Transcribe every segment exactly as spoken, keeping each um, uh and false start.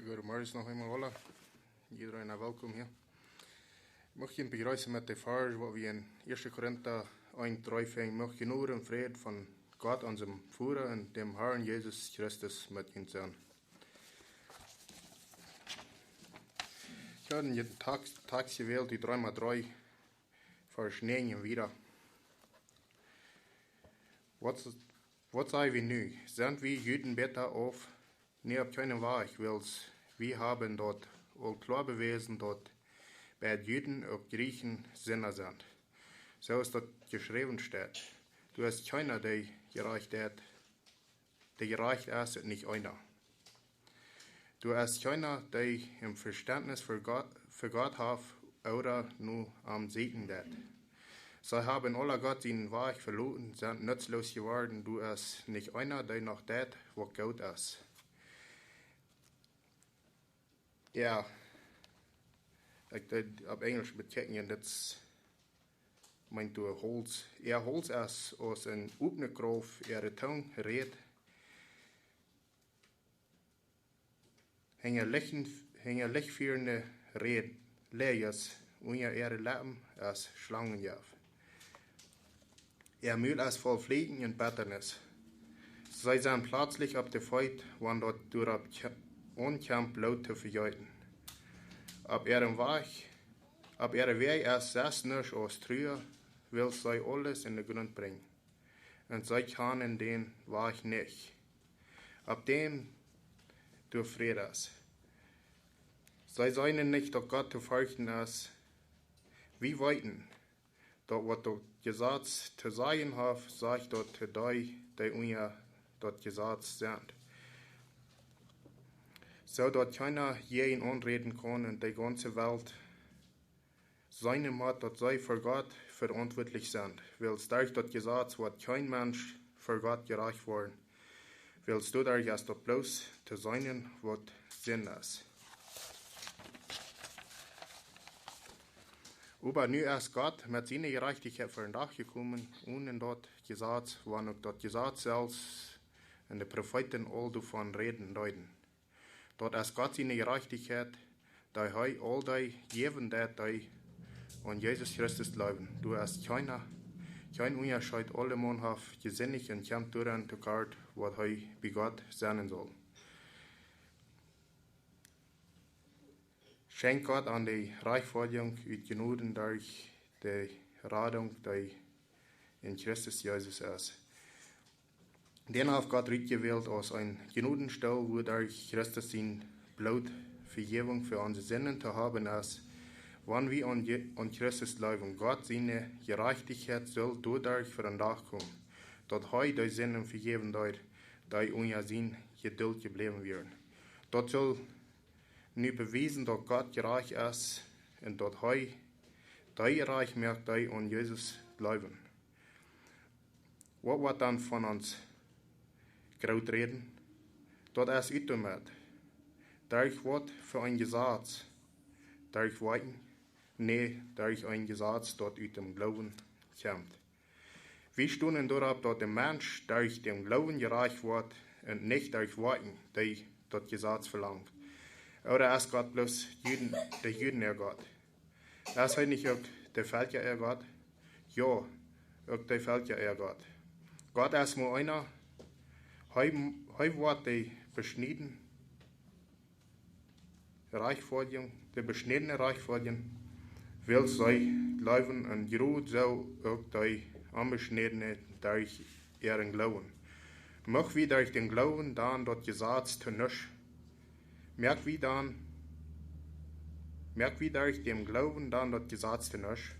Goodemorjes noch eemol aula. Jiedreen welkom hia. Mucht junt bejreessen met de Varsch, waut wie en Ieeschte Korinta eent dree finjen. Mucht Jnod un Fräd von Gott, onsen Voda, un däm Harn Jesus Christus met junt sennen. Ekj hab een Tekst, Tekst jewält, dee dree Komma dree, Varsch näajen un wieda. Waut, waut saj wie nu? Sent wie Juden bäta auf? Nä, opp kjeenen Wajch, wiels wie haben daut aul kloa bewäsen, daut beid Juden uk Jrieechen Sinda sent. Soo aus daut jeschräwen steit: Doa es kjeena, dee jerajcht deit, dee jerajcht es, nich eena. Doa es kjeena, dee een Vestentnis fa Gott, fa Gott haft ooda no am sieekjen deit. See haben aula Gott sienen Wajch veloten, sent nutzloos jeworden. Doa es nich eena, dee noch deit, waut goot es. Jo, ekj deed opp Enjelsch bekjikjen, un dit meent doa Holz. Äa Holz es aus een opnet Grauf, äare Tung rät hinja Licht, hinja Licht fierende Räd, Läajes, unja äare Leppen es Schlangenjeft. Äa Mul es voll Flieekjen un Bettanis. See sent pletslich opp de Feet, wan daut doaropp kje-, aunkjemt, Bloot to vejeeten. Opp äaren Wajch, opp äare Wäaj es sest nuscht aus Trua, wiels see aules en de Grunt brinjen. Un see kjanen dän Wajch nich, opp däm doa Fräd es. See seenen nich, daut Gott to ferchten es. Wie weeten, daut waut daut Jesaz to sajen haft, sajcht daut to dee, dee unja daut Jesaz sent, soo daut kjeena jäajen aunräden kaun, un de gaunze Welt seenen mott, daut see fa Gott veauntwuatlich sent. Wiels derch daut Jesaz woat kjeen Mensch fa Gott jerajcht woaren, wiels doaderch es daut bloos to seenen, waut Sind es. Oba nu es Gott met siene Jerajchtichkjeit ver dän Dach jekomen, onen daut Jesaz, wan uk daut Jesaz selfst un de Profeeten aul doavon räden deeden. Daut es Gott siene Jerajchtichkjeit, dee hee aul dee jäwen deit, dee aun Jesus Christus jleewen. Doa es kjeena, kjeen Unjascheet, aulemaun haft jesindicht un kjemt doaraun to kort, waut hee bie Gott sennen saul. Schenkjt Gott an de Rajchtfoadjunk ut Jnod derch de Radunk, dee en Christus Jesus es. Dän haft Gott rutjewält aus een Jnodenstool, wuaderch Christus sien Bloot Vejäwunk fa onse Sinden to haben es, wan wie aun Je-, aun Christus jleewen. Gott siene Jerajchtichkjeit saul doaderch ver dän Dach komen, daut hee de Sinden vejäwen deed, dee unja sien Jedult jebläwen wieren. Daut saul nu bewiesen, daut Gott jerajcht es un daut hee dee jerajcht moakt, dee aun Jesus jleewen. Waut woat dan von ons groot räden? Daut es ut doamet. Derch waut fa een Jesaz? Derch Woakjen? Nä, derch een Jesaz, daut ut däm Gloowen kjemt. Wie stonen doaropp, daut de Mensch derch däm Gloowen jerajcht woat un nich derch Woakjen, dee daut Jesaz velangt. Ooda es Gott bloos Juden, de Juden äa Gott? Es hee nich uk de Velkja äa Gott? Jo, uk de Velkja äa Gott. Gott es mau eena. Hee, hee woat de beschniedne Rajchtfoadjunk, de beschniedne Rajchtfoadjunk, wiels see jleewen, un jrod soo uk de onbeschniedne derch äaren Gloowen. Mucht wie derch dän Gloowen dan daut Jesaz to nuscht? Moakt wie dan, moakt wie derch dän Gloowen dan daut Jesaz to nuscht?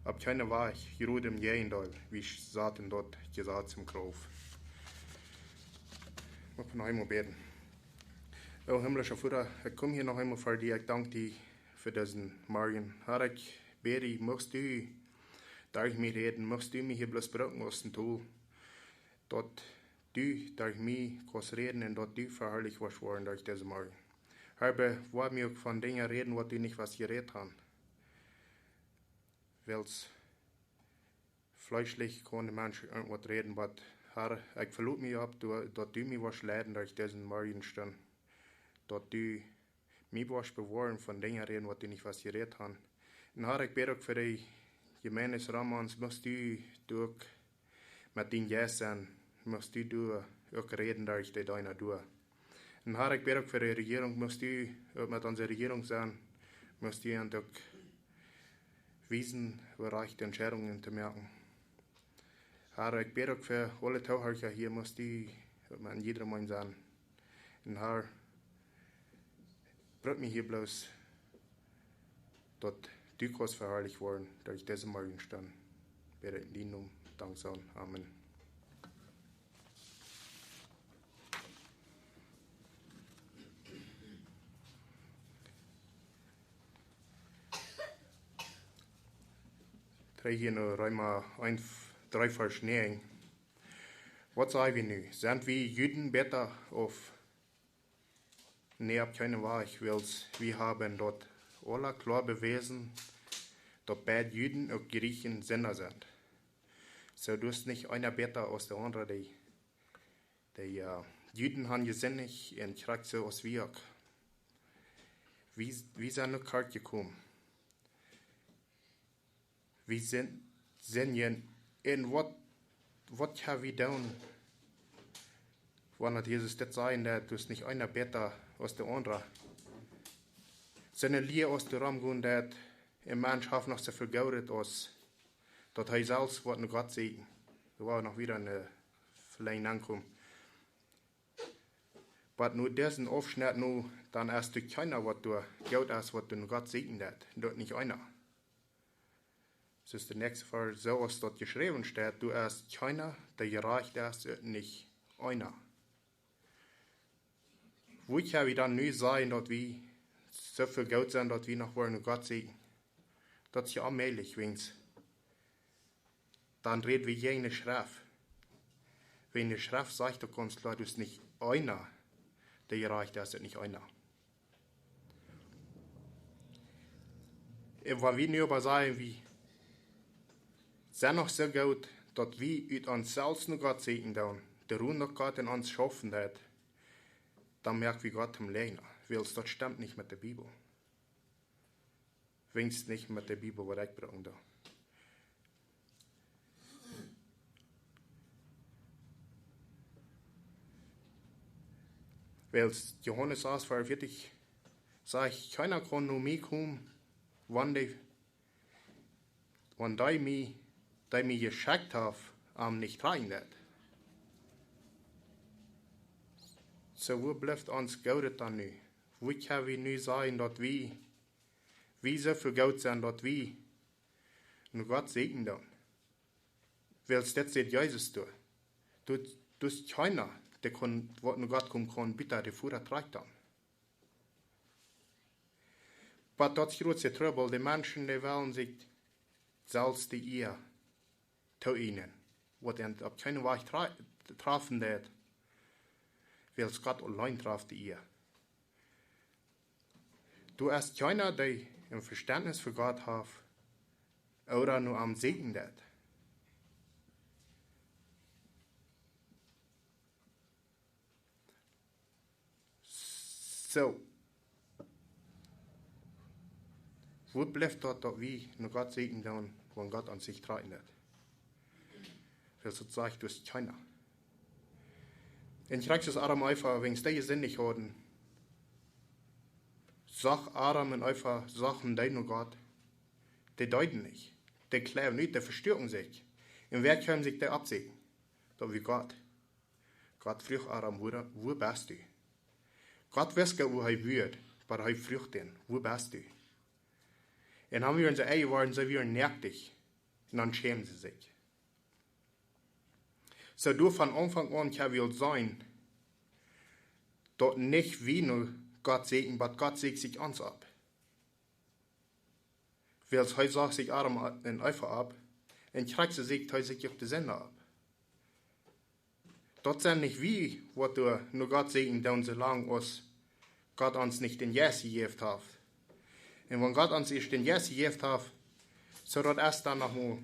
Opp kjeenen Wajch, jrod em Jäajendeel, wie saten daut Jesaz en Krauft. Mucht wie noch eemol bäden. O himmlischa Voda, ekj kom hia noch eemol ver die. Ekj dank die fa disen Morjen. Har, ekj bäd die, muchst du derch mie räden, muchst du mie hia bloos brucken aus een Tool, daut du derch mie kaust räden un daut du veharlicht woascht woaren derch disen Morjen. Har, bewoa mie uk von Dinja räden, waut du nich west jerät han. Wiels fleeschlich kaun de Mensch irjentwaut räden, oba Har, ekj veloot mie opp, du, daut du mie woascht leiden derch disen Morjenstund, daut du mie woascht bewoaren von Dinja räden, waut du nich woascht jerät han. Un Herr, ekj bäd uk fa de Jemeent rom ons, muchst du doa uk met dien Jeist sennen, muchst du doa uk räden derch de Deena doa. Un Herr, ekj bäd uk fa de Rejierunk, muchst du uk met onse Rejierunk sennen, muchst du an uk wiesen, woo rajchte Entscheidungen to moaken. Herr, ekj bäd uk fa aule Toohorcha hia, muchst du uk met jieda eenen sennen. Un Herr, bruk mie hia bloos, daut du kaust veharlicht woaren derch dise Morjenstund. Bäd ekj en dien Nomen, dankboa. Amen. Trigj hia no Reema eent, dree Varsch näajen. Waut saj wie nu? Sent wie Juden bäta auf? Nä, opp kjeenen Wajch, wiels wie haben daut aula kloa bewäsen, daut beid Juden uk Jrieechen Sinda sent. Soo, du best nich eena bäta aus de aundra. De, de, äh, Juden han jesindicht un krakjt soo aus wie uk. Wie, wie sent no Kjoakj jekomen. Wie sent, sent je, un waut, waut kjenn wie doonen, wan daut Jesus dit sajcht, daut es nich eena bäta aus de aundra? Sent ne Lia aus de romgonen, daut een Mensch haft noch soo väl Goodet aus daut hee selfst woat no Gott sieekjen. Doa woa wie noch wada ne Velenjunk aunkomen. Oba no disen Aufschnett no, dan es doa kjeena, waut doa goot es, waut doa no Gott sieekjen deit. Doa nich eena. Soo es de näakjste Varsch, soo aus daut jeschräwen steit, doa es kjeena, dee jerajcht es, nich eena. Woo kjenn wie dan nu sajen, daut wie soo väl goot sent, daut wie noch woaren no Gott sieekjen? Daut es je onmäajlich, wiels dan räd wie jäajen de Schreft. Wiels de Schreft sajcht doch gaunz kloa, doa es nich eena, dee jerajcht es, nich eena. Un wan wie nu oba sajen, wie sent noch soo goot, daut wie ut ons selfst no Gott sieekjen doonen, de Ruim, daut Gott en ons schaufen deit, dan moak wie Gott toom Läajna, wiels daut stemt nich met de Bibel. Weens nich met de Bibel, waut ekj brucken doo. Wiels Johanes sas, veerunvieetich sajcht: Kjeena kaun no mie komen, wan dee, wan dee mie, dee mie jeschekjt haft, am nich trakjen deit. Soo, woo blift ons Goodet dan nu? Woo kjenn wie nu sajen, daut wie, wie soo väl goot sent, daut wie no Gott sieekjen doonen? Wiels dit sajcht Jesus doa. Doa, doa es kjeena, dee kaun, waut no Gott komen kaun, buta de Voda trakjt am. Oba daut es de jratste Trubbel, de Menschen, dee wellen sikj selfst de Ea tooeajnen, waut an opp kjeenen Wajch tra-, trafen deit, wiels Gott auleen traft de Ea. Doa es kjeena, dee een Vestentnis fa Gott haft, ooda no am sieekjen deit. Soo. Woo blift daut, daut wie no Gott sieekjen doonen, wan Gott ons nich trakjen deit? Wiels daut sajcht, doa es kjeena. Un krakjt soo aus Adam un Eva, wan dee jesindicht hauden, sach Adam un Eva, sachen dee no Gott, dee deeden nich. Dee kjleewen ut, dee vestuaken sikj. Un wäa kjeem sikj dee oppsieekjen? Daut wia Gott. Gott fruach Adam: Wua, wua best du? Gott wist goot, wua hee wia, oba hee fruach dän: Wua best du? Un dan wieren see enn jeworden, see wieren noaktich. Un dan schämden see sikj. Soo, doa von Aunfank aun kjenn wie seenen, daut nich wie no Gott sieekjen, oba Gott sieekjt sikj ons opp. Wiels hee sach sikj Adam un Eva opp, un krakjt soo sieekjt hee sikj uk de Sinda opp. Daut sent nich wie, waut doa no Gott sieekjen doonen, soo lang aus Gott ons nich dän Jeist jejäft haft. Un wan Gott ons ieescht dän Jeist jejäft haft, soo daut es dan noch mau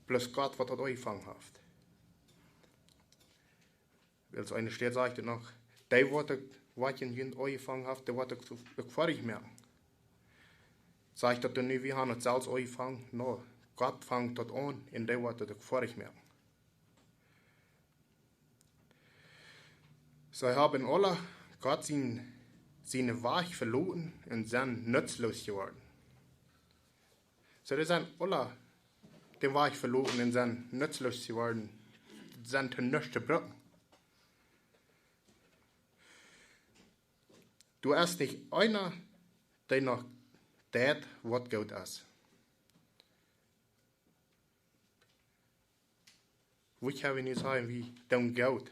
bloos Gott, waut daut aunjefongen haft. Wiels eene Städ sajcht et noch: Dee waut uk waut en junt aunjefongen haft, dee woat uk, uk foadich moaken. Sajcht daut dan nu, wie haben daut selfst aunjefongen? No, Gott fangt daut aun un dee woat daut uk foadich moaken. See haben aule Gott sien, sienen Wajch veloten un sent nutzloos jeworden. Soo, dee sent aule dän Wajch veloten un sent nutzloos jeworden, sent to nuscht to brucken. Doa es nich eena, dee noch deit, waut goot es. Woo kjenn wie nu sajen, wie doonen goot,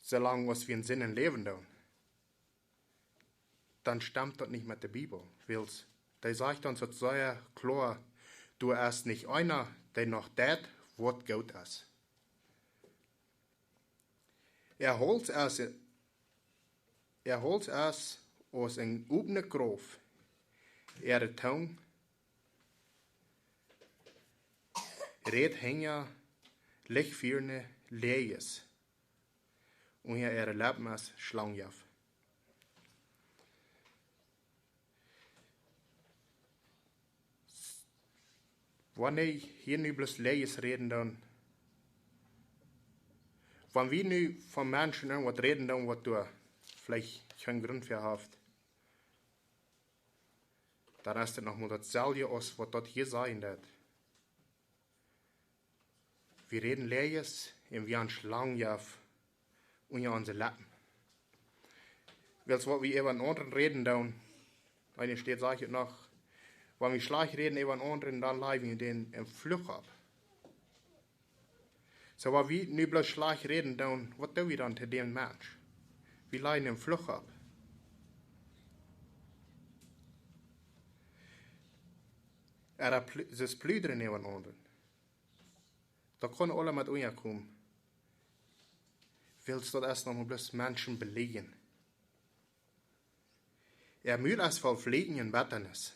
soo lang aus wie en Sinden läwen doonen? Dan stemt daut nich met de Bibel, wiels dee sajcht ons daut sea kloa: Doa es nich eena, dee noch deit, waut goot es. Äa Hauls es, äa Hauls es aus eene opne Graf. Äare Tung rät hinja lichtfierne Läajes, un äare Leppen es Schlangenjeft. Wan wie hia nu bloos Läajes räden, dan, wan wie nu von Menschen irjentwaut räden, dan waut doa veleicht kjeen Grunt fa haft, dan es daut noch mau daut selwje aus waut daut hia sajen deit. Wie räden Läajes un wie han Schlangenjeft unja onse Leppen. Wiels waut wie äwa eenen aundren räden doonen, eene Städ sajcht et noch, wan wie schlajcht räden äwa eenen aundren, dan lajen wie dän een Fluch opp. Soo, wan wie nu bloos schlajcht räden doonen, waut doo wie dan to dän Mensch? Wie lajen een Fluch opp. Ooda pl-, see pludren äwa eenen aundren. Daut kaun aules met unjakomen. Wiels daut es noch mau bloos Menschen beleajen. Äa Mul es voll Fluchen un Bettanis.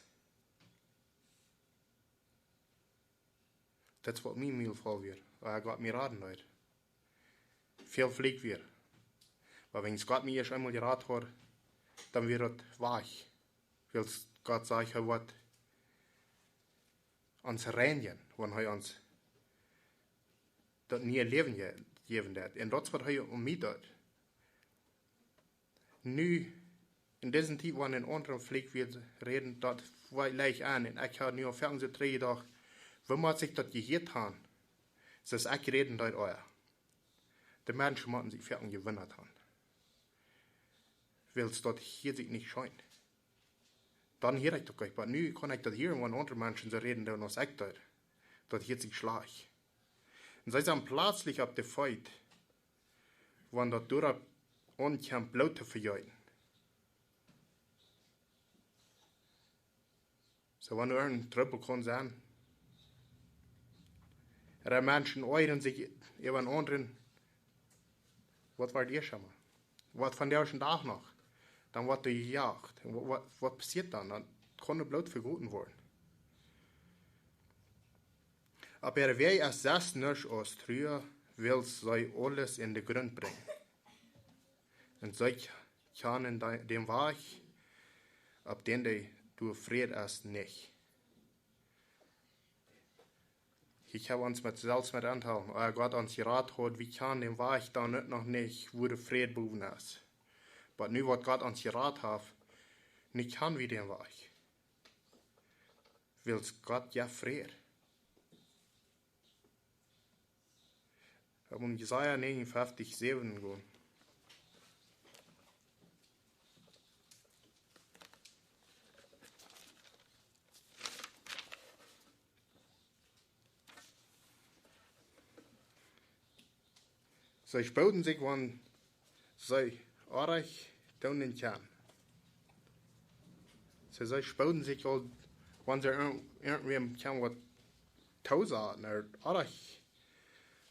Daut es waut mien Mul voll wia, aus Gott mie raden deed. Väl Fluch wia. Oba wan Gott mie ieescht eemol jerat haud, dan wia daut wajch. Wiels Gott sajcht, hee woat ons reinjen, wan hee ons daut niee Läwen je-, jäwen deit. Un daut es waut hee aun mie deed. Nu, en dise Tiet, wan een aundra veleicht wia räden, daut wia leicht aun. Un ekj haud nu aul foaken soo trigj jedocht, woo mott sikj daut jehieet haben, soo aus ekj räden deed ea. De Menschen motten sikj foaken jewundat haben. Wiels daut hieed sikj nich scheen. Dan hieed ekj daut goot, oba nu kaun ekj daut hieren, wan aundre Menschen soo räden doonen aus ekj deed. Daut hieed sikj schlajcht. Un see sent pletslich opp de Feet, wan daut doaropp aunkjemt, Bloot to vejeeten. Soo, wan doa een Trubbel kaun sennen, ooda Menschen oajren sikj äwa eenen aundren, waut woat ieescht emol? Waut vondoag dän Dach noch? Dan woat doa jejoacht. Un wa-, wa-, waut passieet dan? Dan kaun doa Bloot vejeeten woaren. Opp äare Wäaj es sest nuscht aus Trua, wiels see aules en de Grunt brinjen. Un see kj-, kjanen de-, dän Wajch, opp dän dee doa Fräd es, nich. Ekj hab ons met, selfst met auntohoolen, ea Gott ons jerat haud, wie kjanen dän Wajch dan uk noch nich, wua de Fräd bowen es. Oba nu waut Gott ons jerat haft, nu kjanen wie dän Wajch. Wiels Gott jeft Fräd. Wie haben Jesaja negenunfünfzig, sieben gonen. See spooden sikj, wan see Orrajcht doonen kjennen. See, see spooden sikj aul, wan see irjent-, irjentwäm kjennen waut toosajen, ooda Orrajcht,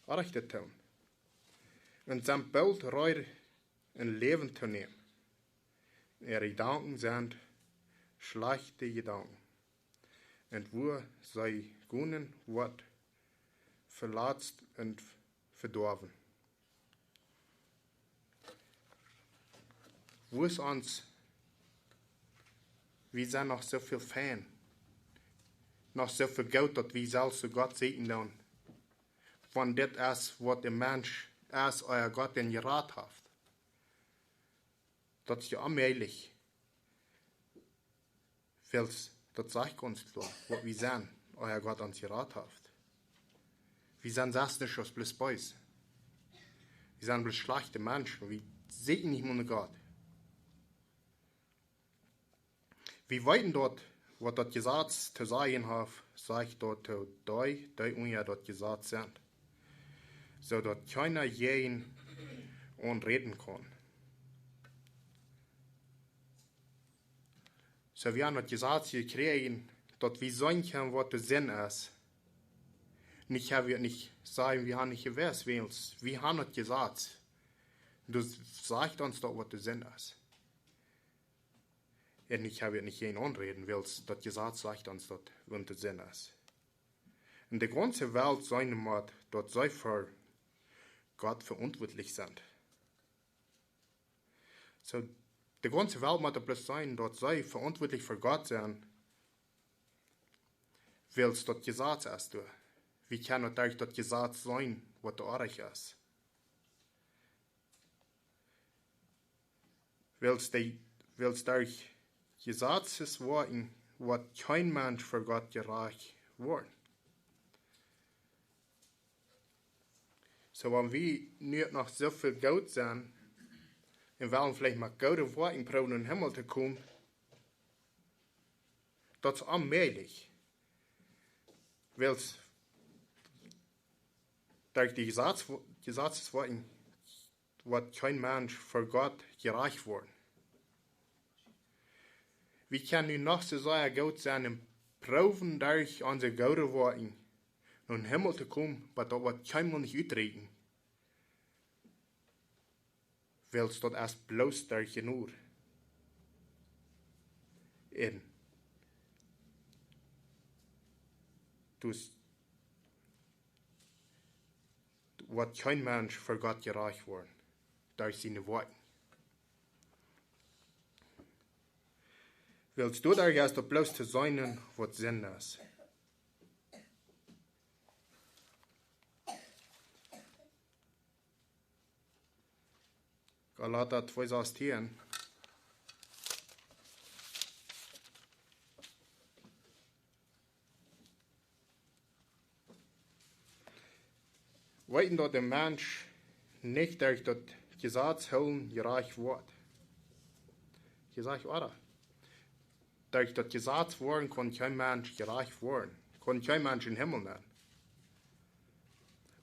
Orrajcht to doonen. Un sent boolt reed, een Läwen to nämen. Äare Jedanken sent schlajchte Jedanken. Un wua see gonen, woat veletzt un vedoawen. Woo es ons, wie sent noch soo väl fein, noch soo väl goot, daut wie selfst soo Gott sieekjen doonen. Wan dit es, waut een Mensch es, ea Gott dän jerat haft. Daut es jo onmäajlich. Wiels daut sajcht ons kloa, waut wie sent, ea Gott ons jerat haft. Wie sent selfst nich aus bloos bees. Wie sent bloos schlajchte Menschen. Wie sieekjen nich mol no Gott. Wie weeten daut, waut daut Jesaz to sajen haft, sajcht daut to dee, dee unja daut Jesaz sent. Soo daut kjeena jäajen ons räden kaun. Soo, wie haben daut Jesaz jekjräajen, daut wie seenen kjennen, waut de Sind es. Nich, wie nich sajen, wie haben nich jewist, wiels wie haben daut Jesaz. Daut sajcht ons daut, waut de Sind es. Un nich, wie nich jäajen ons räden, wiels daut Jesaz sajcht ons daut, waut de Sind es. Un de gaunze Welt seenen mott, daut see fa Gott veauntwuatlich sent. Soo, de gaunze Welt mott daut bloos seenen, daut see veauntwuatlich fa Gott sent, wiels daut Jesaz es doa. Wie kjennen daut derch daut Jesaz seenen, waut doa oajch es. Wiels de, wiels derch Jesaz es woat, woat kjeen Mensch fa Gott jerajcht woaren. Soo, wan wie nu noch soo väl goot sent un wellen veleicht mau goode Woakjen proowen em Himmel to komen, daut es onmäajlich. Wiels derch de Jesaz, Jesazes woat, woat kjeen Mensch fa Gott jerajcht woaren. Wie kjennen nu noch soo sea goot sennen un proowen derch onse goode Woakjen nom Himmel to komen, oba daut woat kjeenmol nich utrieekjen. Wiels daut es bloos derch Jnod. Un dus woat kjeen Mensch fa Gott jerajcht woaren derch siene Woakjen. Wiels doaderch es daut bloos to seenen, waut Sind es. Galata twee sastien. Weeten, daut de Mensch nich derch daut Jesaz hoolen jerajcht woat. Jesajcht woat. Derch daut Jesaz woaren kaun kjeen Mensch jerajcht woaren, kaun kjeen Mensch em Himmel nenn.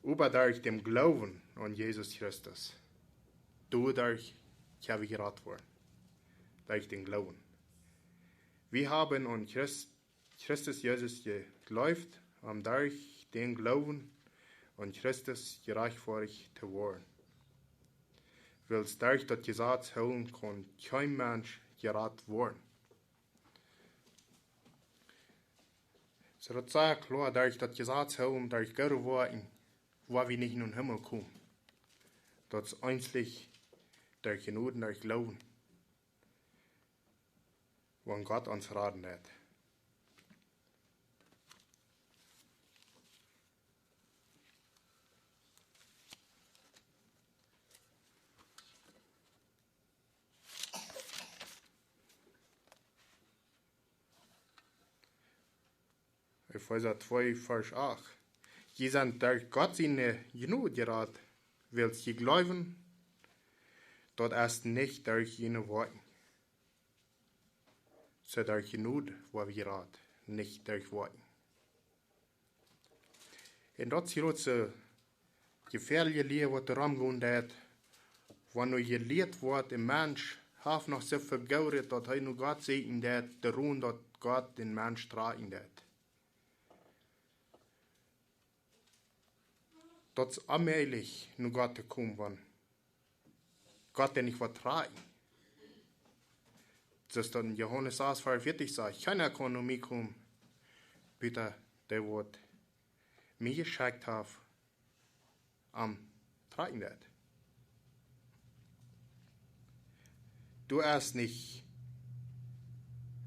Oba derch dän Gloowen aun Jesus Christus, doaderch kjenn wie jerat woaren. Derch dän Gloowen. Wie haben aun Christ, Christus Jesus jegleeft, om derch dän Gloowen aun Christus jerajchtfoadicht to woaren. Wiels derch daut Jesaz hoolen kaun kjeen Mensch jerat woaren. Soo daut es kloa, derch daut Jesaz hoolen, derch goode Woakjen, woa wie nich nom Himmel komen. Daut es eensich derch Jnod, derch Gloowen, wan Gott ons raden deit. Efeesa twee, Varsch acht. Jie sent derch Gott siene Jnod jerat, wiels jie jleewen, daut es nich derch june Woakjen. Soo derch Jnod woa wie jerat, nich derch Woakjen. Un daut es hia uk soo jefäadelje Lia, waut doa romgonen deit, wan nu jelieet woat, een Mensch haft noch soo väl Goodet, daut hee no Gott sieekjen deit, doaromm daut Gott dän Mensch trakjen deit. Daut es onmäajlich, no Gott to komen, wan Gott dän nich woat trakjen. Soo aus daut en Johanes sas, veeaunvieetich sajcht: Kjeena kaun no mie komen, buta dee, waut mie jeschekjt haft, am trakjen deit. Du hast nich,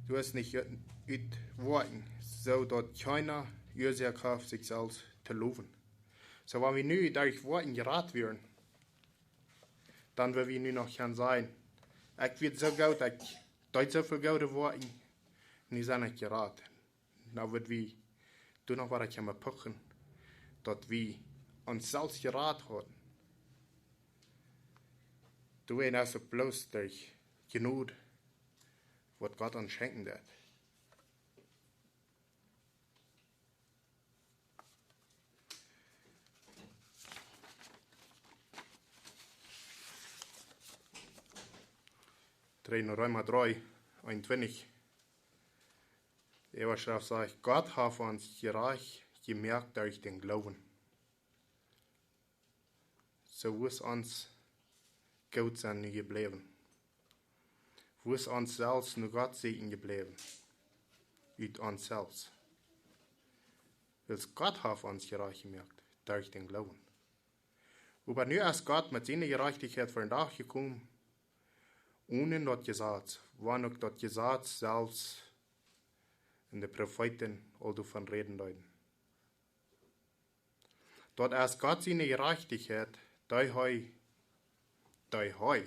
du hast nich ut Woakjen, soo daut kjeena Uasoak haft, sikj selfst to lowen. Soo, wan wie nu derch Woakjen jerat wieren, dan wudd wie nu noch kjennen sajen: Ekj wia soo goot, ekj deed soo väl goode Woakjen, nu sie ekj jerat. Nu wudd wie doa noch waut kjennen puchen, daut wie ons selfst jerat hauden. Du, un daut es bloos derch Jnod, waut Gott ons schenkjen deed. Dree, Reema dree, eenuntwintich. De Äwaschreft sajcht: Gott haft ons jerajcht jemoakt derch dän Gloowen. Soo, woo es ons Goot sennen nu jebläwen? Woo es ons selfst no Gott sieekjen jebläwen? Ut ons selfst. Wiels Gott haft ons jerajcht jemoakt derch dän Gloowen. Oba nu es Gott met siene Jerajchtichkjeit ver dän Dach jekomen, onen daut Jesaz, wan uk daut Jesaz selfst un de Profeeten aul doavon räden deeden. Daut es Gott siene Jerajchtichkjeit, dee hee, dee hee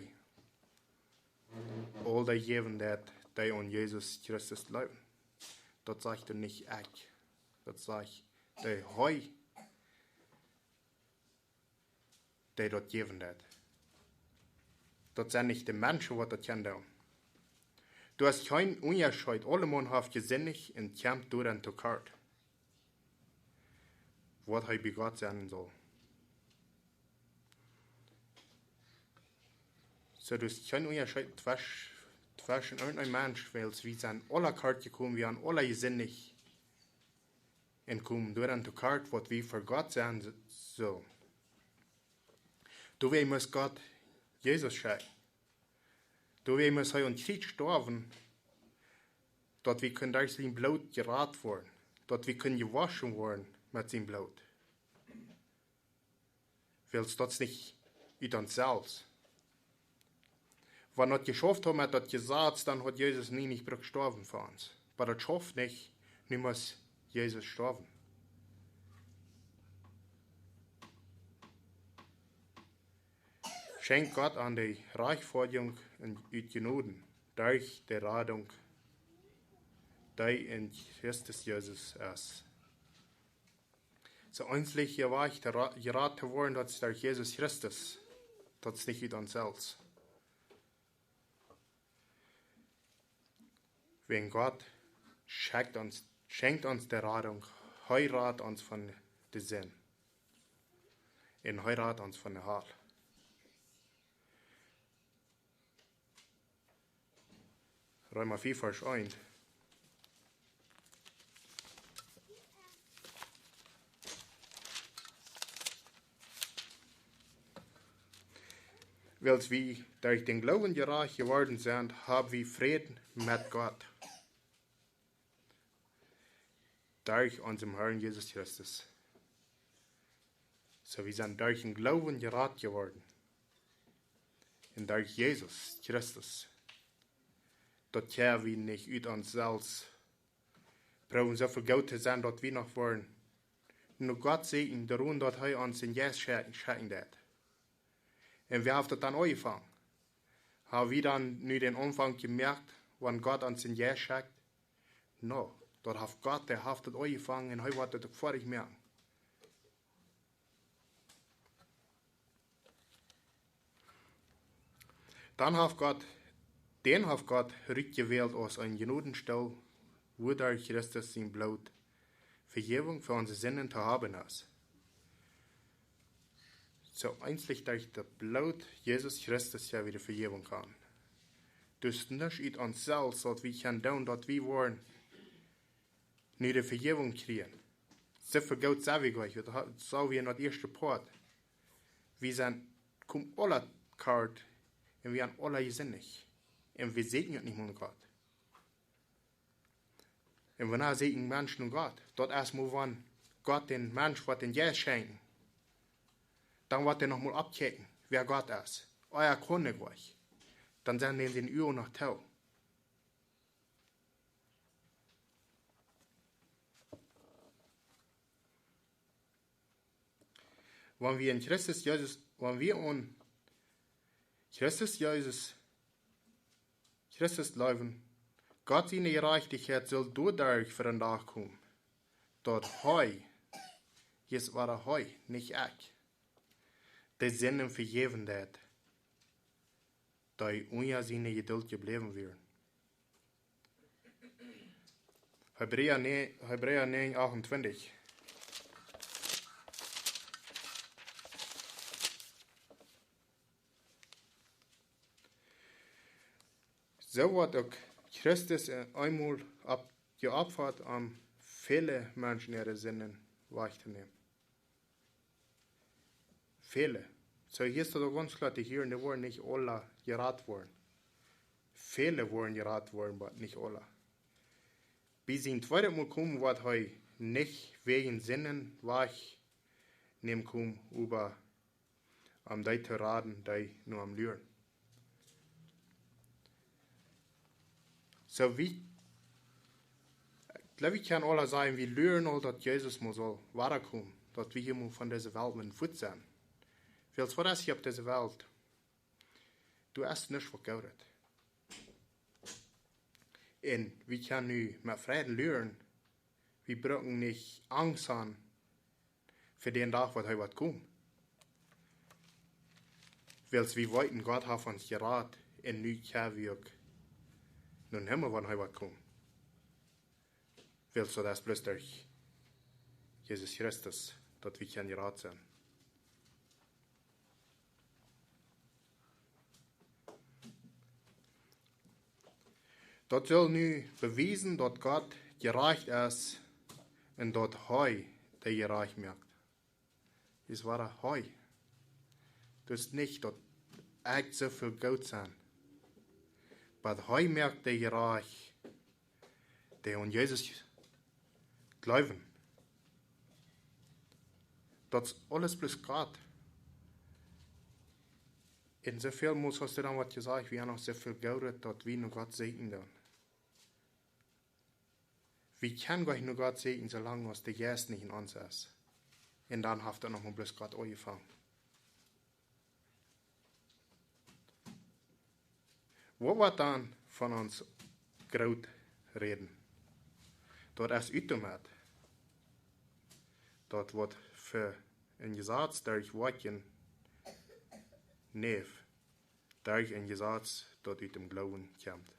aul dee jäwen deed, dee aun Jesus Christus jleewen. Daut sajcht doa nich ekj. Daut sajcht, dee hee, dee daut jäwen deed. Daut sent nich de Menschen, waut daut kjennen doonen. Du hast kjeen Unjascheet, aulemaun haft jesindicht un kjemt doaraun to kort, waut hee bie Gott sennen saul. Soo, du hast kjeen Unjascheet twesch-, tweschen irjent een Mensch, wiels wie sent aula kort jekomen, wie haben aula jesindicht un komen doaraun to kort, waut wie ver Gott sennen sullen. Doawäajen must Gott Jesus schekjen. Doawäajen must hee aum Kjriez stoawen, daut wie kunnen derch sien Bloot jerat woaren, daut wie kunnen jewoschen woaren met sien Bloot. Wiels daut es nich ut ons selfst. Wan daut jeschauft haud met daut Jesaz, dan haud Jesus nie nich brukt stoawen fa ons. Oba daut schauft nich, nu must Jesus stoawen. Schenkjt Gott ons de Rajchtfoadjunk un ut Jnod derch de Radunk, dee en Christus Jesus es. Soo eensich hia wajch to ra-, jerat to woaren, daut es derch Jesus Christus. Daut es nich ut ons selfst. Wäajen Gott schekjt ons, schenkjt ons de Radunk, hee rat ons von de Sind. Un hee rat ons von de Hal. Reema vea, Varsch eent. Wiels wie derch dän Gloowen jerajcht jeworden sent, hab wie Fräd met Gott derch onsen Herrn Jesus Christus. Soo, wie sent derch dän Gloowen jerat jeworden. Un derch Jesus Christus. Daut kjenn wie nich ut ons selfst proowen, soo väl goot to sennen, daut wie noch woaren no Gott sieekjen, doaromm daut hee ons dän Jeist schekjen, schekjen deed. Un woo haft daut dan aunjefongen? Ha wie dan nu dän Aunfank jemoakt, wan Gott ons dän Jeist schekjt? No, daut haft Gott, dee haft daut aunjefongen un hee woat daut uk foadich moaken. Dan haft Gott, dän haft Gott rutjewält aus een Jnodenstool, wua derch Christus sien Bloot Vejäwunk fa onse Sinden to haben es. Soo eensich derch daut Bloot Jesus Christus, jo, wie de Vejäwunk haben. Daut es nich ut ons selfst, daut wie kjennen doonen, daut wie woaren nu de Vejäwunk kjrieen. Soo väl goot sent wie nich, daut ha-, soo wie en daut ieeschte Poat. Wie sent, komen aula kort un wie haben aula jesindicht. Un wie sieekjen nich mol no Gott. Un wanea sieekjt een Mensch no Gott? Daut es mau, wan Gott dän Mensch woat dän Jeist schenkjen. Dan woat hee noch mol oppkjikjen, wäa Gott es. Ea kunn ekj waut. Dan sent dän siene Uagen noch too. Wan wie aun Christus Jesus, wan wie aun Christus Jesus, Christus jleewen, Gott siene Jerajchtichkjeit saul doaderch fa dän Dach komen, daut hee, hia es wada hee, nich ekj, de Sinden vejäwen deed, dee unja siene Jedult jebläwen wieren. Hebräa näajen, Hebräa näajen achtuntwintich. Soo woat uk Christus eemol opp-, jeopfat, om väle Menschen äare Sinden wajchtonämen. Väle. Soo, hia es daut uk gaunz kloa to hieren, dee woaren nich aula jerat woaren. Väle woaren jerat woaren, oba nich aula. Bie sien tweedet Mol komen woat hee nich wäajen Sinden wajchnämen komen, oba om dee to raden, dee no am luaren. Soo wie, ekj jleew, wie kjennen aula sajen, wie luaren aul, daut Jesus mol saul wadakomen, daut wie hia mol von dise Welt wudden fuat sennen. Wiels waut es hia opp dise Welt? Doa es nuscht waut Goodet. Un wie kjennen nu met Fräd luaren, wie brucken nich Angst han fa dän Dach, waut hee woat komen. Wiels wie weeten, Gott haft ons jerat, un nu kjenn wie uk nom Himmel, wan hee woat komen. Wiels daut es bloos derch Jesus Christus, daut wie kjennen jerat sennen. Daut saul nu bewiesen, daut Gott jerajcht es un daut hee dee jerajcht moakt. Es wada hee. Daut es nich daut ekj soo väl goot sie, oba hee moakt dee jerajcht, dee aun Jesus jleewen. Daut es aules bloos Gott. Un soo väl mol hast du dan waut jesajcht, wie haben noch soo väl Goodet, daut wie no Gott sieekjen dan. Wie kjennen goanich no Gott sieekjen, soo lang aus de Jeist nich en ons es. Un dan haft daut noch mau bloos Gott aunjefongen. Waut woat dan von ons groot räden? Daut es ut doamet. Daut woat fa een Jesaz derch Woakjen, nä, derch een Jesaz, daut ut däm Gloowen kjemt.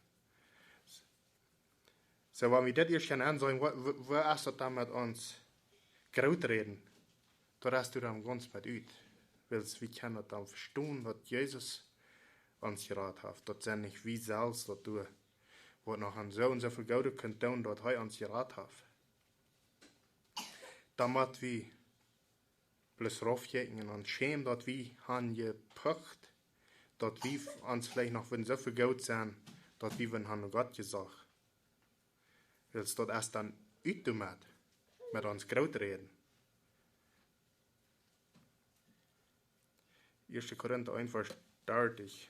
Soo, wan wie dit ieescht gonen aunseenen, woo, woo, woo es daut dan met ons groot räden? Daut es doa dan gaunz met ut. Wiels wie kjennen daut dan vestonen, daut Jesus ons jerat haft. Daut sent nich wie selfst, daut doa, waut noch aun soo un soo väl Goodet kunt doonen, daut hee ons jerat haft. Dan mott wie bloos raufkjikjen un ons schämen, daut wie han jepucht, daut wie ons veleicht noch wudden soo väl goot sennen, daut wie wudden han no Gott jesocht. Wiels daut es dan ut doamet, met ons groot räden. Ieeschte Korinta eent, Varsch dartich.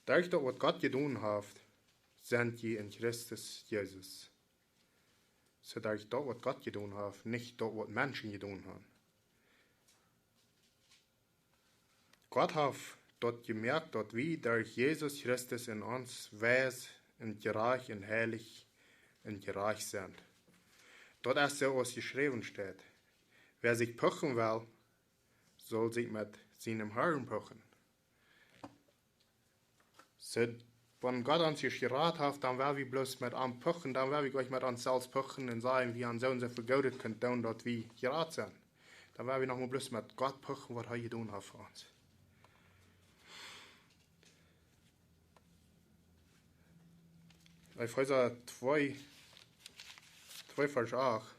Derch daut, waut Gott jedonen haft, sent jie en Christus Jesus. Soo derch daut, waut Gott jedonen haft, nich daut, waut Menschen jedonen haben. Gott haft daut jemoakt, daut wie derch Jesus Christus en ons weis un jerajcht un heilich un jerajcht sent. Daut es soo aus jeschräwen steit: Wäa sikj puchen well, saul sikj met sienem Harn puchen. Soo, wan Gott ons ieescht jerat haft, dan woa wie bloos met am puchen, dan woa wie goanich met ons selfst puchen un sajen, wie han soo un soo väl Goodet kunt doonen, daut wie jerat sent. Dan woa wie noch mau bloos met Gott puchen, waut hee jedonen haft fa ons. Efeesa twee, twee Varsch acht.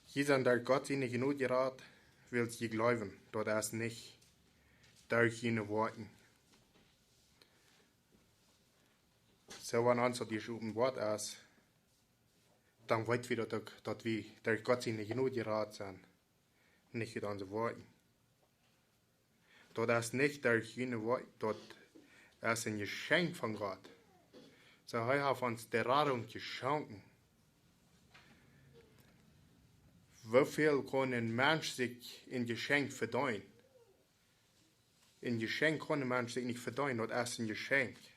Jie sent derch Gott siene Jnod jerat, wiels jie jleewen. Daut es nich derch june Woakjen, Soo, wan ons daut ieescht openboat es, dan weet wie daut uk, daut wie derch Gott siene Jnod jerat sent, nich ut onse Woakjen. Daut es nich derch june Woakjen, daut es een Jeschenkj von Gott. Soo, hee haft ons de Radunk jeschonken. Woo väl kaun een Mensch sikj een Jeschenkj vedeenen? Een Jeschenkj kaun een Mensch sikj nich vedeenen, daut es een Jeschenkj.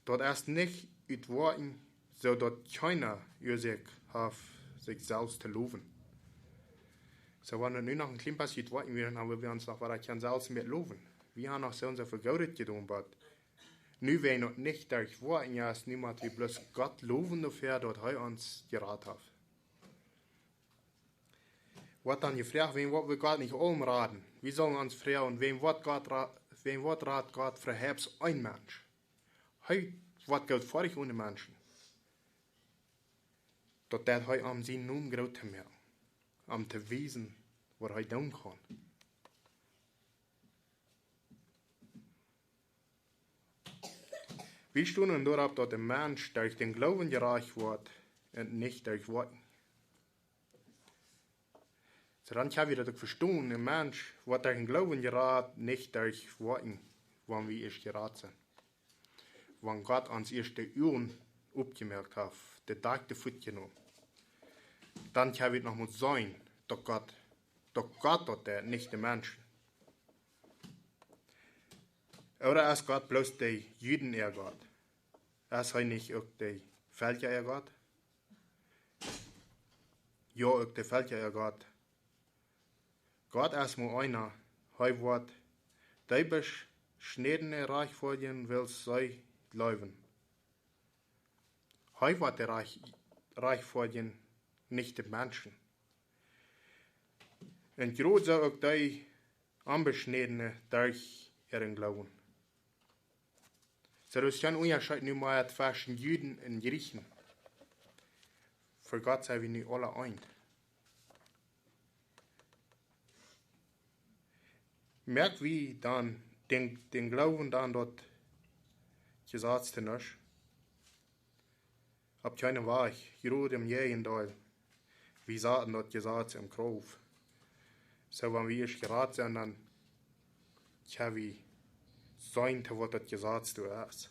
Daut es nich ut Woakjen, soo daut kjeena Uasoak haft, sikj selfst to lowen. Soo, wan wie nu noch een kjlien bät ut Woakjen wieren, dan wudden wie ons noch waut kjennen selfst met lowen. Wie haben noch soo un soo väl Goodet jedonen, oba nu woa wie noch nich derch Woakjen, jo, es nu mott wie bloos Gott lowen doafäa, daut hee ons jerat haft. Woat dan jefroacht, wäm woat wie Gott nich aulem raden? Wie sellen ons froagen, wäm woat Gott ra-, wäm woat rat Gott veheps een Mensch? Hee woat goot foadich onen Menschen. Daut deit hee, om sienen Nomen groot to moaken, om to wiesen, waut hee doonen kaun. Wie stonen doaropp, daut de Mensch derch dän Gloowen jerajcht woat un nich derch Woakjen. Soo dan kjenn wie daut uk vestonen, een Mensch woat derch dän Gloowen jerat, nich derch Woakjen, wan wie ieescht jerat sent. Wan Gott ons ieescht de Uagen opjemoakt haft, de Dakj doavon wajchjenomen, dan kjenn wie noch mol seenen, daut Gott, daut Gott daut deit, nich de Menschen. Ooda es Gott bloos de Juden äa Gott? Es hee nich uk de Velkja äa Gott? Jo, uk de Velkja äa Gott. Gott es mau eena, hee woat dee Beschnädne rajchtfoadjen, wiels see jleewen. Hee woat de rajcht-, rajchtfoadjen, nich de Menschen. Un jrod soo uk dee Onbeschnädne derch äaren Gloowen. Soo, daut es kjeen Unjascheet nu mea tweschen Juden un Jrieechen. Fa Gott sent wie nu aula eent. Moak wie dan dän, dän Gloowen dan daut Jesaz to nuscht? Opp kjeenen Wajch, jrod em Jäajendeel. Wie saten daut Jesaz en Krauft. Soo, wan wie ieescht jerat sent, dan kjenn wie seenen, to waut daut Jesaz doa es.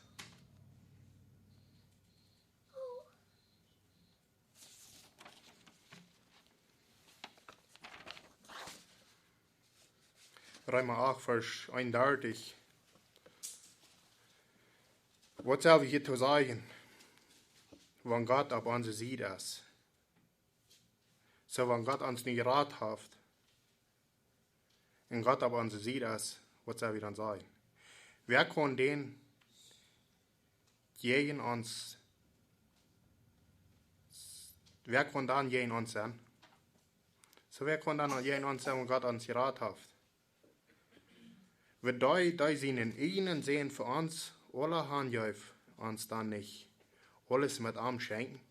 Reema acht, Varsch eenundartich. Waut sell wie hia to sajen, wan Gott opp onse Sied es? Soo, wan Gott ons nu jerat haft, un Gott opp onse Sied es, waut sell wie dan sajen? Wäa kaun dan jäajen ons, wäa kaun dan jäajen ons sennen? Soo, wäa kaun dan jäajen ons sennen, wan Gott ons jerat haft? Wan dee, dee sienen eenen Sän fa ons aula hanjeef, ons dan nich aules met am schenkjen?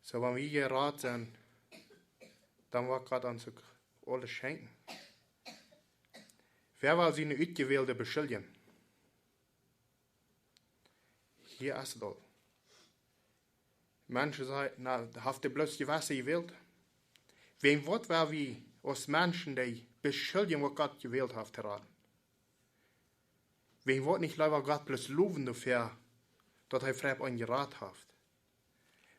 Soo, wan wie jerat sent, dan woat Gott ons uk aules schenkjen. Wäa well siene Utjewälde beschuljen? Hia es daut. Menschen sajen, na, haft hee bloos jewesse jewält? Wäm woat, woa wie aus Menschen dee beschuljen, waut Gott jewält haft to raden? Wäm woat nich leewa Gott bloos lowen doafäa, daut hee veheps een jerat haft?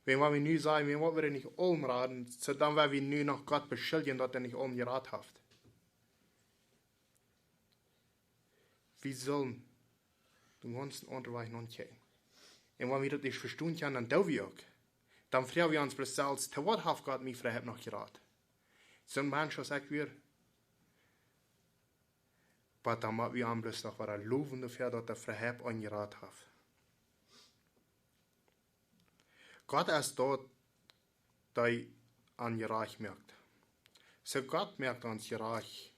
Wäm woa wie nu sajen, wäm woa wie nich aulem raden, soo dan woa wie nu noch Gott beschuljen, daut hee nich aulem jerat haft? Wie sellen dän gaunzen aundren Wajch nopp kjikjen. Un wan wie daut ieescht vestonen kjennen, dan doo wie uk. Dan froag wie ons bloos selfst, to waut haft Gott mie veheps noch jerat? Soon Mensch aus ekj wia, oba dan mott wie am bloos noch wada lowen doafäa, daut hee veheps een jerat haft. Gott es daut, dee ons jerajcht moakt. Soo Gott moakt ons jerajcht,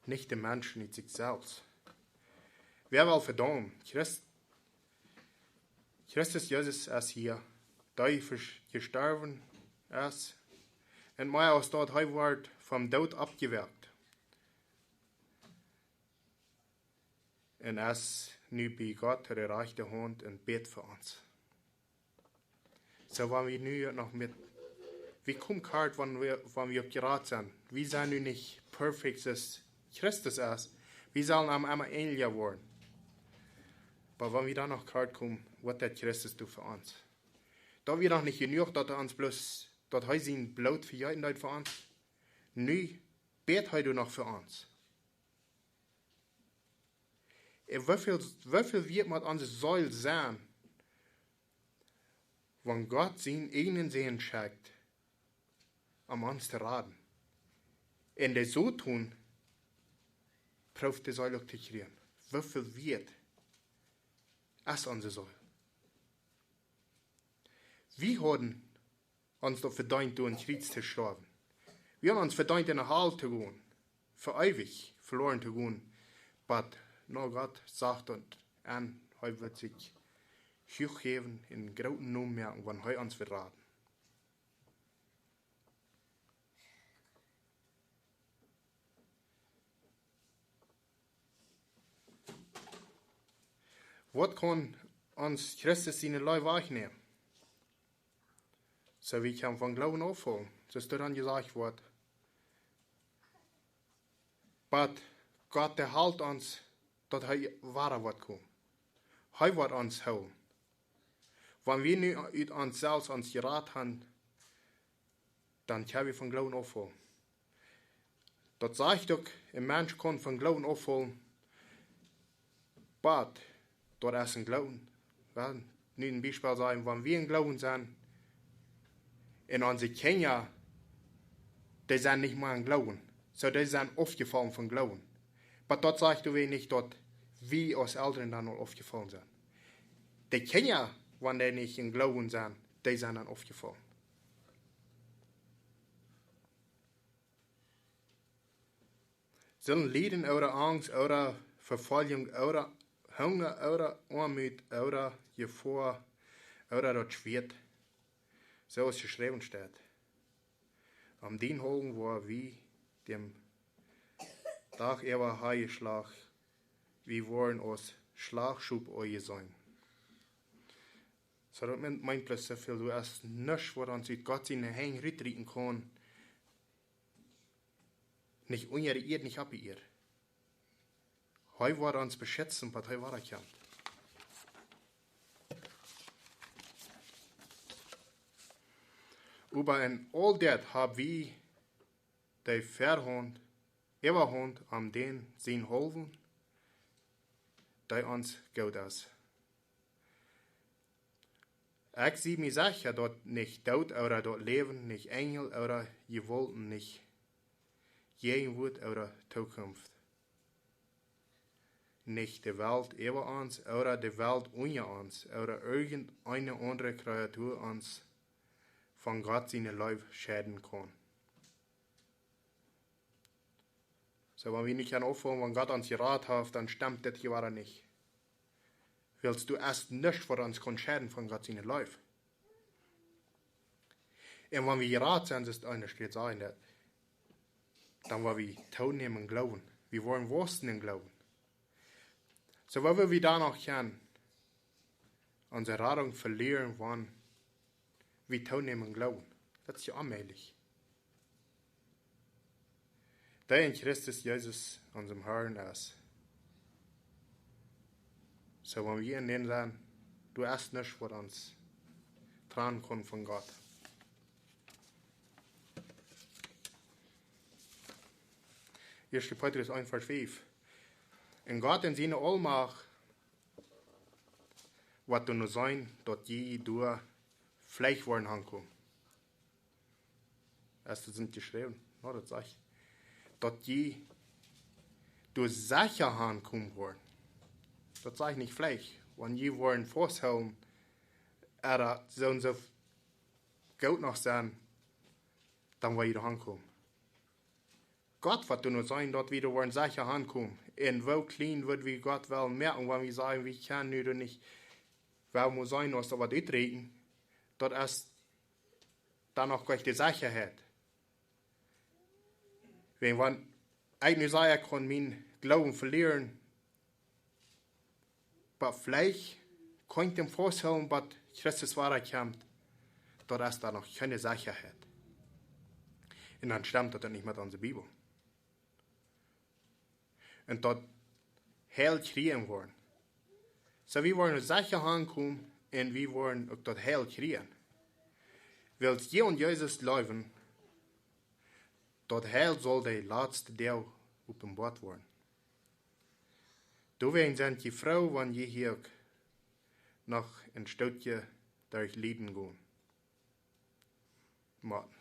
nich de Menschen, nich sikj selfst. Wäa well vedaumen? Christ, Christus Jesus es hia, dee jes-, jestorwen es. Un mea aus daut, hee wort vom Doot oppjewakjt. un es nu bie Gott to de rajchte Haunt un bät fa ons. Soo, wan wie nu noch met, wie komen kort, wan wie, wan wie opp jerat sent. Wie sent nu nich perfekt, soo aus Christus es. Wie sellen am emma änelja woaren. Oba wan wie dan noch kort komen, waut deed Christus doonen fa ons? Daut wia noch nich jenuach, daut hee ons bloos, daut hee sien Bloot vejeeten deed fa ons. Nu bät hee doa noch fa ons. Un woo väl, woo väl wieet mott onse Seel sennen, wan Gott sienen eenen Sän schekjt, om ons to raden? Un de Soton prooft de Seel uk to kjrieen. Woo väl wieet es onse Seel? Wie hauden ons daut vedeent, derch een Kjriez to stoawen. Wie hauden ons vedeent, enne Hal to gonen, fa eewich veloaren to gonen. Oba no, Gott sach daut aun, hee wudd sikj huach jäwen un grooten Nomen moaken, wan hee ons wudd raden. Waut kaun ons Christus siene Leew wajchnämen? Soo, wie kjennen von Gloowen aufhoolen, soo aus doa dan jesajcht woat. Oba Gott, dee helt ons, daut hee wada woat komen. Hee woat ons hoolen. Wan wie nu ut ons selfst ons jerat haben, dan kjenn wie von Gloowen aufhoolen. Daut sajcht uk, een Mensch kaun von Gloowen aufhoolen, oba daut es een Gloowen. Well, nu een Biespel sajen, wan wie em Gloowen sent, un onse Kjinja, dee sent nich mea em Gloowen. Soo, dee sent aufjefollen von Gloowen. Oba daut sajcht doawäajen nich, daut wie aus Elren dan aul aufjefollen sent. De Kjinja, wan dee nich em Gloowen sent, dee sent dan aufjefollen. Sellen lieden ooda Angst ooda Vefoljunk ooda Hunga ooda Oamoot ooda Jefoa ooda daut Schwieet, soo aus jeschräwen steit. Om dientwillen woa wie dän Dach äwa hanjeschlacht, wie woaren aus Schlachtschop aunjeseenen. Soo, daut meent, meent bloos soo väl, doa es nuscht, waut ons ut Gott siene Henj rutrieten kaun, nich unja de Ieed, nich opp de Ieed. Hee woat ons beschitzen, waut hee woat kjennen. Oba en aul dit hab wie de Väahaunt, Äwahaunt aun dän sien Haufen, dee ons goot es. Ekj sie mie secha, daut nich Doot ooda daut Läwen, nich Enjel ooda Jewaulten, nich Jäajenwoat ooda Tookunft, nich de Welt äwa ons ooda de Welt unja ons ooda irjent eene aundre Kreatua ons von Gott siene Leew scheiden kaun. Soo, wan wie nich kjennen aufhoolen, wan Gott ons jerat haft, dan stemt dit hia wada nich. Wiels doa es nuscht, waut ons kaun scheiden von Gott siene Leew. Un wan wie jerat sent, es daut eene Städ sajen daut, dan woa wie toonämen em Gloowen. Wie woaren waussen em Gloowen. Soo, woo well wie dan noch kjennen onse Radunk velieren, wan wie toonämen em Gloowen? Daut es je onmäajlich. Dee en Christus Jesus, onsem Harn, es. Soo, wan wie en dän sent, doa es nuscht, waut ons trannen kaun von Gott. Ieeschte Petrus eent, Varsch fiew. Un Gott en siene Aulmacht woat doano seenen, daut jie doa veleicht woaren aunkomen. Es daut nich jeschräwen? No, daut sajcht, daut jie doa secha aunkomen woaren. Daut sajcht nich veleicht. Wan jie woaren fausthoolen, ooda soo un soo goot noch sennen, dan woa jie doa aunkomen. Gott woat doano seenen, daut wie doa woaren secha aunkomen. Un woo kjlien woa wie Gott wellen moaken, wan wie sajen, wie kjennen nu doa nich, woo mott sennen, aus daut woat uträakjen, daut es dan noch nich de Sechaheit. Wan, wan ekj nu saj, ekj kaun mienen Gloowen velieren, Oba veleicht kaun ekj am fausthoolen, bat Christus wada kjemt, daut es doa noch kjeene Sechaheit. Un dan stemt daut nich met onse Bibel. Un daut Heil kjrieen woaren. Soo, wie woaren secha aunkomen un wie woaren uk daut Heil kjrieen. Wiels jie aun Jesus jleewen, daut Heil saul de latste Doag openboat woaren. Doawäajen sent jie froo, wan jie hia uk noch een Stootje derch Lieden gonen motten.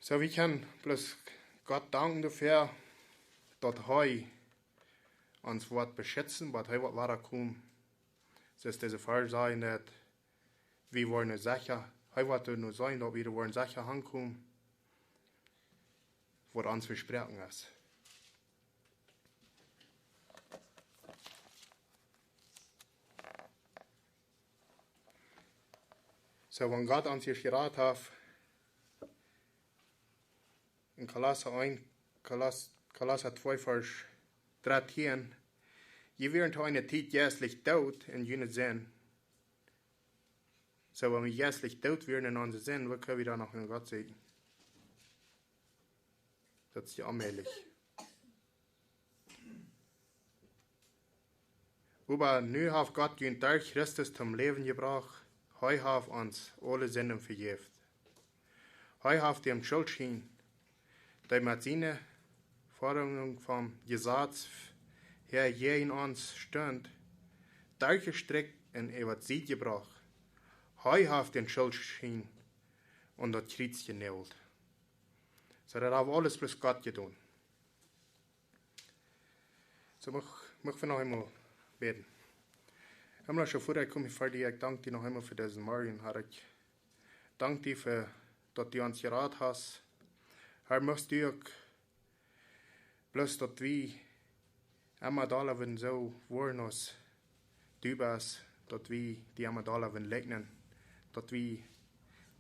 Soo, wie kjennen bloos Gott danken doafäa, daut hee ons woat beschitzen, waut hee woat wada komen. Soo aus dise Varsch sajen, daut wie woaren secha, hee woat nu sajen, daut wie woaren secha aunkomen, waut ons vesproaken es. Soo, wan Gott ons hia jerat haft, en Kolossa eent, Koloss-, Kolossa twee, Varsch dartieen, jie wieren to eene Tiet jeistlich doot en june Sind. Soo, wan wie jeistlich doot wieren en onse Sind, woo kjenn wie dan noch no Gott sajen? Daut es je onmäajlich. Oba nu haft Gott junt derch Christus toom Läwen jebrocht. Hee haft ons aule Sinden vejäft. Hee haft dän Schuldschien, dee met siene Fodrungen vom Jesaz häa jäajen ons stunt, derchjestrakjt un äwa de Sied jebrocht. Hee haft dän Schuldschien aun daut Kjriez jenäajelt. Soo, daut haft aules bloos Gott jedonen. Soo, mucht, mucht wie noch eemol bäden. Himmlischa Voda, ekj kom hia ver die, ekj dank die noch eemol fa disen Morjen, Herr. Ekj dank die fa, daut du ons jerat hast. Herr, muchst du uk bloos, daut wie emma dolla woaren soo woaren aus du best, daut wie die emma dolla woaren likjnen, daut wie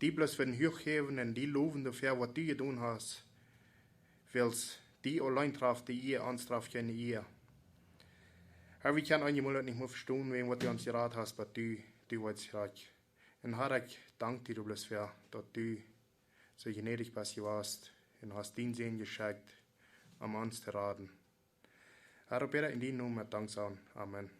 die bloos woaren huach häwen un die lowen doafäa, waut du jedonen hast, wiels die auleen traft de Iea, ons traft kjeene Iea. Herr, wie kjennen eenjemol daut nich mea vestonen, wäajen waut du ons jerat hast, oba du, du weetst rajcht. Un Herr, ekj dank die bloos doafäa, daut du soo jnädich best jewast un hast dienen Sän jeschekjt, om ons to raden. Herr, ekj bäd en dienen Nomen met Danksajen. Amen.